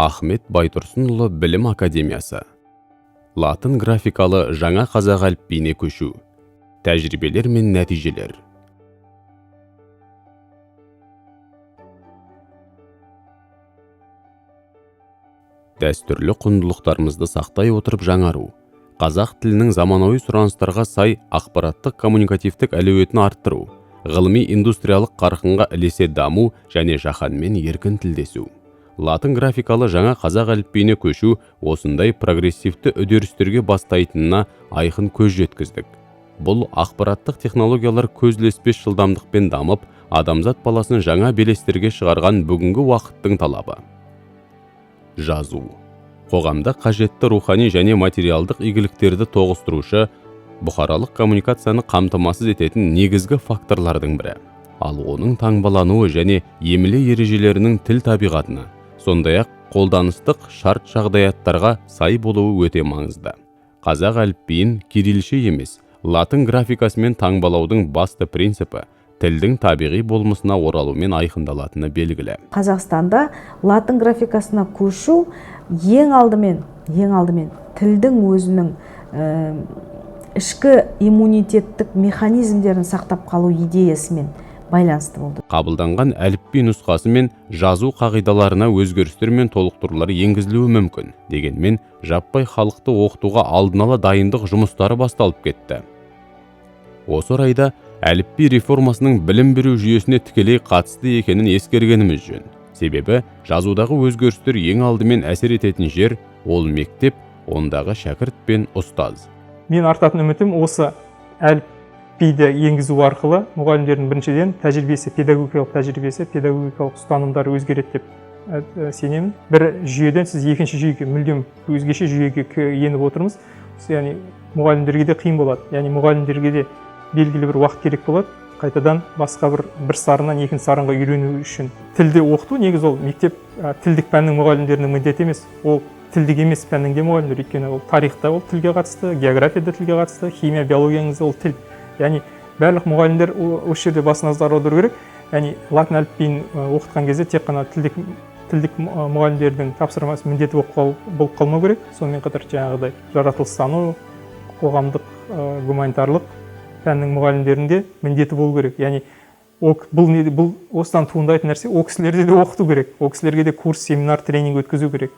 Ахмет Байтұрсынұлы Білім академиясы. Латын графикалы жаңа қазақ әліпбиіне көшу. Тәжірибелер мен нәтижелер. Дәстүрлі құндылықтарымызды сақтай отырып жаңару, қазақ тілінің заманауи сұраныстарға сай ақпараттық-коммуникативтік әлеуетін арттыру, ғылыми индустриялық қарқынға ілесе даму және жаһанмен еркін тілдесу. Латын графикалы жаңа қазақ әліпбиіне көшу осындай прогрессивті үдерістерге бастайтынына айқын көз жеткіздік. Бұл ақпараттық технологиялар көзілеспес жылдамдықпен дамып, адамзат баласын жаңа белестерге шығарған бүгінгі уақыттың талабы. Жазу. Қоғамда қажетті рухани және материалдық игіліктерді тоғыстырушы бұқаралық коммуникацияны қамтамасыз ететін негізгі факторлардың бірі. Ал оның таңбалануы және емле ережелерінің тіл табиғатына, сондай-ақ қолданыстық шарт жағдаяттарға сай болуы өте маңызды. Қазақ әліпбиін кириллше емес, латын графикасымен таңбалаудың басты принципі тілдің табиғи болмысына оралумен айқындалатыны белгілі. Қазақстанда латын графикасына көшу ең алдымен тілдің өзінің ішкі иммунитеттік механизмдерін сақтап қалу идеясымен байланысты болды. Қабылданған әліпби нұсқасы мен жазу қағидаларына өзгерістер мен толықтырулар енгізілуі мүмкін. Дегенмен, жаппай халықты оқытуға алдын ала дайындық жұмыстары басталып кетті. Осы орайда әліпби реформасының білім беру жүйесіне тікелей қатысты екенін ескергеніміз жөн. Себебі жазудағы өзгерістер ең алдымен әсер ететін жер ол мектеп, ондағы шәкірт пен ұстаз. Мен артатын үмітім осы әліпбиді енгізу арқылы мұғалімдердің біріншіден тәжірибесі, педагогикалық тәжірибесі, педагогикалық ұстанымдары өзгереді деп сенемін. Бір жүйеден сіз екінші жүйеге, мүлдем өзгеше жүйеге еніп отырмыз. Яғни мұғалімдерге де қиын болады. Яғни мұғалімдерге де белгілі бір уақыт керек болады, қайтадан басқа бір сарыннан екінші сарынға үйрену үшін. Тілді оқыту негізі ол мектеп тілдік пәннің мұғалімдерінің міндеті емес, ол тілдік емес пәннің де мұғалімдері, өйткені ол тарихта ол тілге қатысты, географияда тілге қатысты, химия, биологияңызда ол тіл. Яғни барлық мұғалімдер осы жерде бас назар аудару керек. Яғни латын әліпбиін оқытқан кезде тек қана тілдік мұғалімдердің тапсырмасы міндеті болып қалмау керек. Сонымен қатар жаңағыдай жаратылыстану, қоғамдық, гуманитарлық пәннің мұғалімдерінде міндеті болу керек. Яғни бұл осыдан туындайтын нәрсе, ол кісілерде де оқыту керек, ол кісілерге де курс, семинар, тренинг өткізу керек.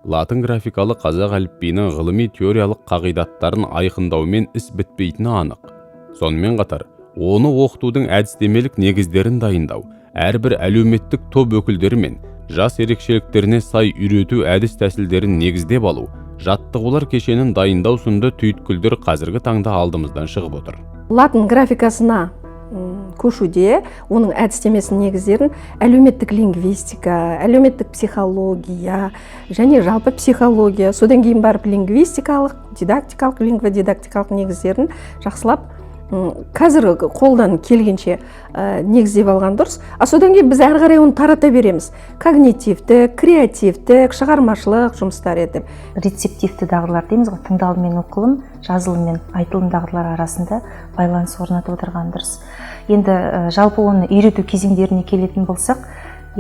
Латын графикалы қазақ әліпбиінің ғылыми теориялық қағидаттарын айқындаумен іс бітпейтіні анық. Сонымен қатар, оны оқытудың әдістемелік негіздерін дайындау, әрбір әлеуметтік топ өкілдері мен жас ерекшеліктеріне сай үйрету әдіс тәсілдерін негіздеп алу, жаттығулар кешенін дайындау сынды түйткілдер қазіргі таңда алдымыздан шығып отыр. Латын графикасына көшуде оның әдістемесінің негіздерін әлеуметтік лингвистика, әлеуметтік психология және жалпы психология, содан кейін барып лингвистикалық, дидактикалық, лингводидактикалық негіздерін жақсылап қазір қолдан келгенше негіздеп алған дұрыс. А содан кейін біз әрі қарай оны тарата береміз. Когнитивтік, креативтік, шығармашылық жұмыстар етіп. Рецептивті дағдылар дейміз ғой, тыңдалым мен оқылым, жазылым мен айтылым дағдылар арасында байланыс орнатып отырған дұрыс. Енді жалпы оны үйрету кезеңдеріне келетін болсақ,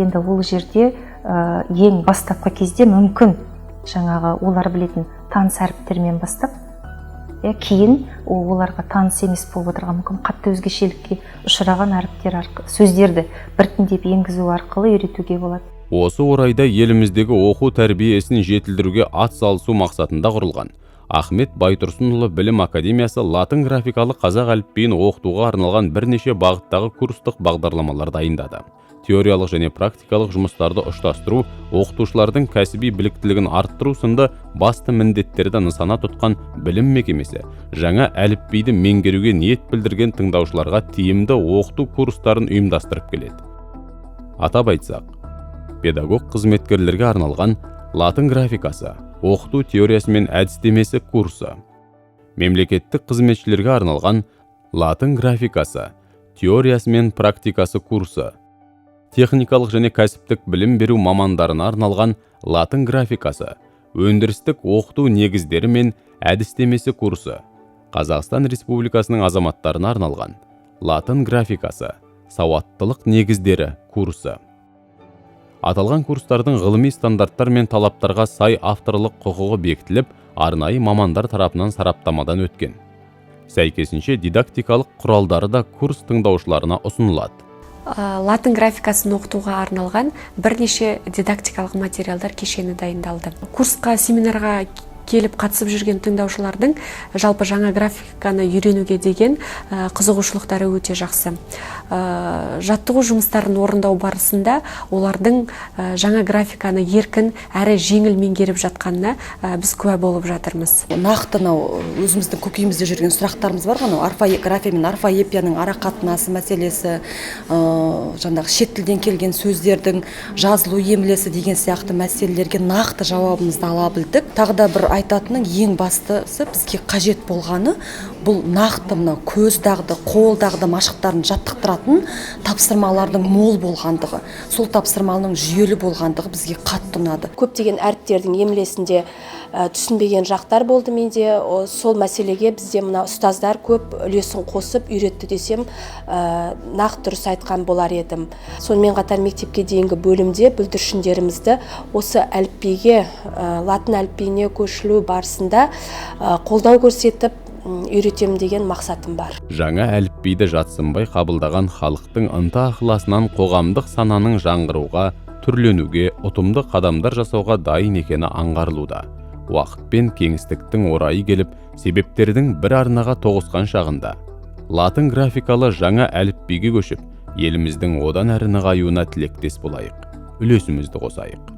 енді ол жерде ең бастапқы кезде мүмкін жаңағы олар білетін таныс әріптермен бастап, кейін оларға таныс емес болып отырған, мүмкін қатты өзгешелікке ұшыраған әріптер арқылы сөздерді біртіндеп енгізу арқылы үйретуге болады. Осы орайда еліміздегі оқу тәрбие ісін жетілдіруге ат салысу мақсатында құрылған Ахмет Байтұрсынұлы Білім академиясы латын графикалы қазақ әліпбиін оқытуға арналған бірнеше бағыттағы курстық бағдарламалар дайындады. Теориялық және практикалық жұмыстарды ұштастыру, оқытушылардың кәсіби біліктілігін арттыру сынды басты міндеттерді нысана тұтқан білім мекемесі жаңа әліпбиді меңгеруге ниет білдірген тыңдаушыларға тиімді оқыту курстарын ұйымдастырып келеді. Атап айтсақ, педагог қызметкерлерге арналған латын графикасы, оқыту теориясы мен әдістемесі курсы, мемлекеттік қызметшілерге арналған латын графикасы, теориясы мен практикасы курсы, техникалық және кәсіптік білім беру мамандарына арналған латын графикасы, өндірістік оқыту негіздері мен әдістемесі курсы, Қазақстан Республикасының азаматтарына арналған латын графикасы, сауаттылық негіздері курсы. Аталған курстардың ғылыми стандарттар мен талаптарға сай авторлық құқығы бекітіліп, арнайы мамандар тарапынан сараптамадан өткен. Сәйкесінше, дидактикалық құралдары да курс тыңдаушыларына ұсынылады. Латын графикасын оқытуға арналған бірнеше дидактикалық материалдар кешені дайындалды. Курсқа, семинарға келіп қатысып жүрген тыңдаушылардың жалпы жаңа графиканы үйренуге деген қызығушылықтары өте жақсы. Жаттығу жұмыстарын орындау барысында олардың жаңа графиканы еркін әрі жеңіл меңгеріп жатқанына біз куә болып жатырмыз. Нақты мынау өзіміздің көкейімізде жүрген сұрақтарымыз бар ғой, анау орфография мен орфоэпияның ара қатынасы мәселесі, жаңағы шет тілден келген сөздердің жазылу емлесі деген сияқты мәселелерге нақты жауабымызды ала білдік. Тағы да бір айтатыным, ең бастысы бізге қажет болғаны бұл нақты мынау көз дағды, қол дағды машықтарын жаттықтыратын тапсырмалардың мол болғандығы, сол тапсырманың жүйелі болғандығы бізге қатты ұнады. Көптеген әріптердің емлесінде түсінбеген жақтар болды менде. Сол мәселеге бізде мына ұстаздар көп үлесін қосып үйретті десем, нақты дұрыс айтқан болар едім. Сонымен қатар мектепке дейінгі бөлімде бүлдіршіндерімізді осы әліпбиге, латын әліпбиіне көшіру барысында қолдау көрсетіп үйретемін деген мақсатым бар. Жаңа әліпбиді жатсынбай қабылдаған халықтың ынта ықыласынан қоғамдық сананың жаңғыруға, түрленуге, ұтымды қадамдар жасауға дайын екені аңғарылуда. Уақыт пен кеңістіктің орайы келіп, себептердің бір арнаға тоғысқан шағында латын графикалы жаңа әліпбиге көшіп, еліміздің одан әрі нығаюына тілектес болайық, үлесімізді қосайық.